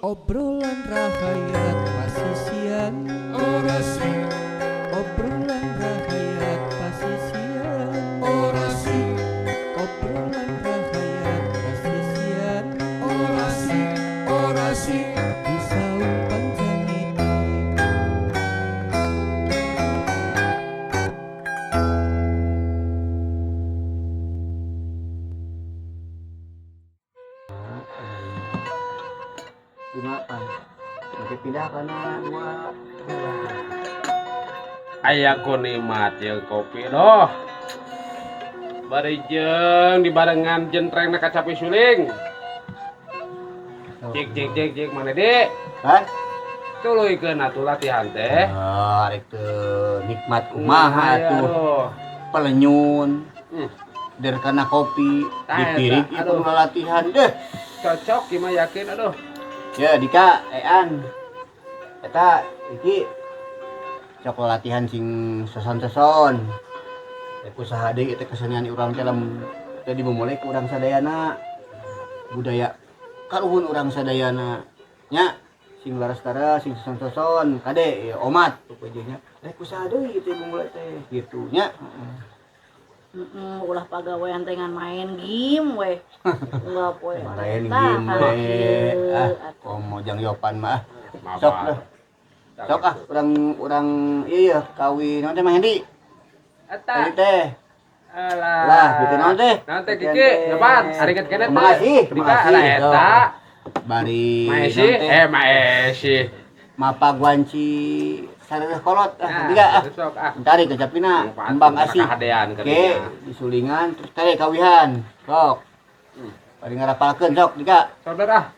Obrolan rahayat pasisian. Orasi. Obrolan rahayat pasisian. Orasi. Obrolan rahayat pasisian. Orasi. Orasi. Di saung pancamiti. Lima Oke, pindah karena dua. Aya ku nikmat jeung kopi doh. Bari jeung dibarengan jentreng na kacapi suling. Cik cik cik cik mana Dik? Hah? Tuluykeun atuh latihan teh. Ah, rek teu nikmat kumaha Aya, tuh. aduh. Pelenyun. Der kana kopi, Tah, dipirik eta, itu aduh. latihan deh. Cocok gimana yakin aduh. Ya, Dika, Ean. Eta iki sok latihan sing soson-soson. Rek usaha deui eta kesenian urang teh lamun teh dimulai ku urang sadayana. Budaya karuhun urang sadayana. Nya sing laras-laras, sing soson-soson, kade ya, omat pokoknya. Rek usaha deui teh dimulai teh gitu nya. Heeh, ulah pagawean teh ngan main game we. Unggal poe. Main Tah, game kan we. kieu, Ah, atuh. komo jang Yopan mah. Ah. Maaf. Sok lah. Sok ah, urang urang iya kawin naon teh Mang Hendi? Eta. Tadi teh. Alah. Lah, gitu naon teh? Naon teh Kiki? Depan, ari ket kene teh. Terima kasih, terima Dika, kasih. alah eta. Bari Maesi, naon teh? eh maesi. Mapa guanci sareuh kolot ah, tiga ah. Sok ah. Tarik ke capina, kembang asih. Kahadean Oke, disulingan terus tarik kawihan. Sok. Bari ngarapalkeun sok Dika. Saudara.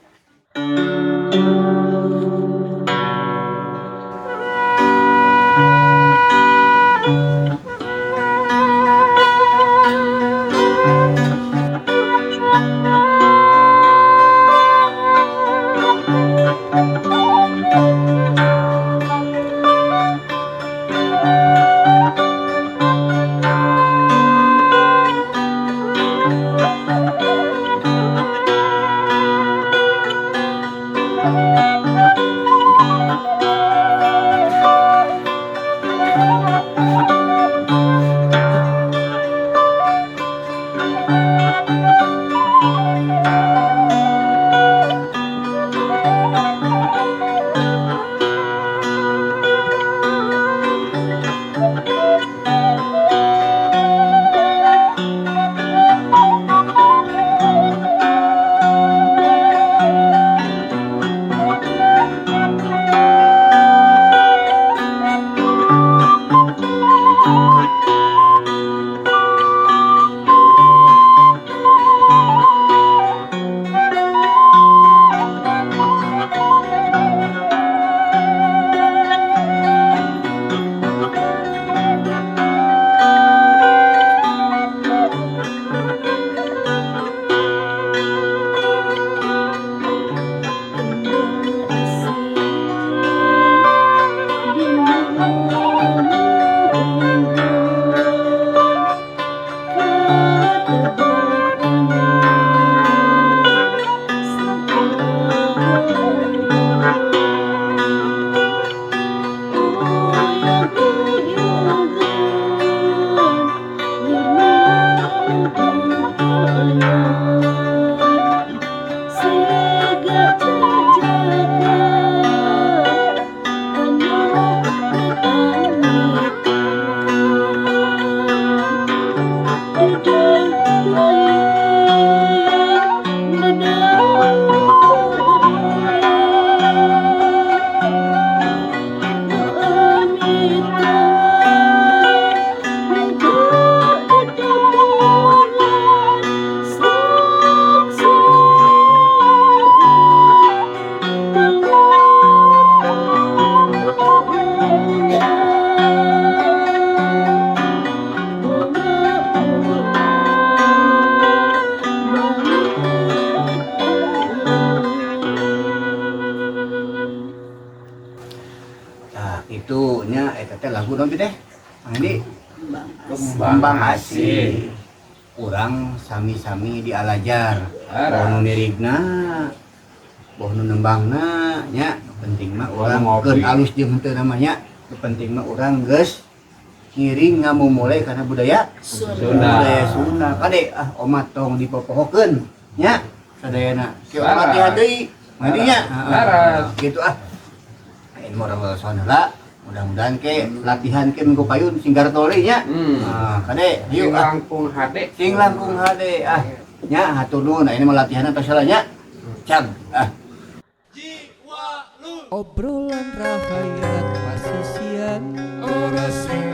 Nah, itu nya eta teh lagu naon teh? Mang Hendi? Kembang Kembang Asih. Asih. Urang sami-sami dialajar. Ara. Nu nirigna Boh nu nembangna nya, nu penting mah urang Ngopi. Keun alus jeung henteu namanya. Nu penting mah urang geus ngiring ngamumule kana budaya Sunda. Sunda. Budaya Sunda. Kade ah, omat tong dipopohokeun nya sadayana. Ke Laras. latihan deui. Mandinya. Laras. Gitu ah. Ini mah urang loloson heula. Mudah-mudahan ke latihan ke minggu payun sing gartole nya. Ah, kade Sing yuk ah. langkung hade. Sing langkung hade ah. Nya hatur nuhun. Nah, ini mah latihanna tos heula nya. Cag ah. Obrolan rahayat pasisian. Orasi.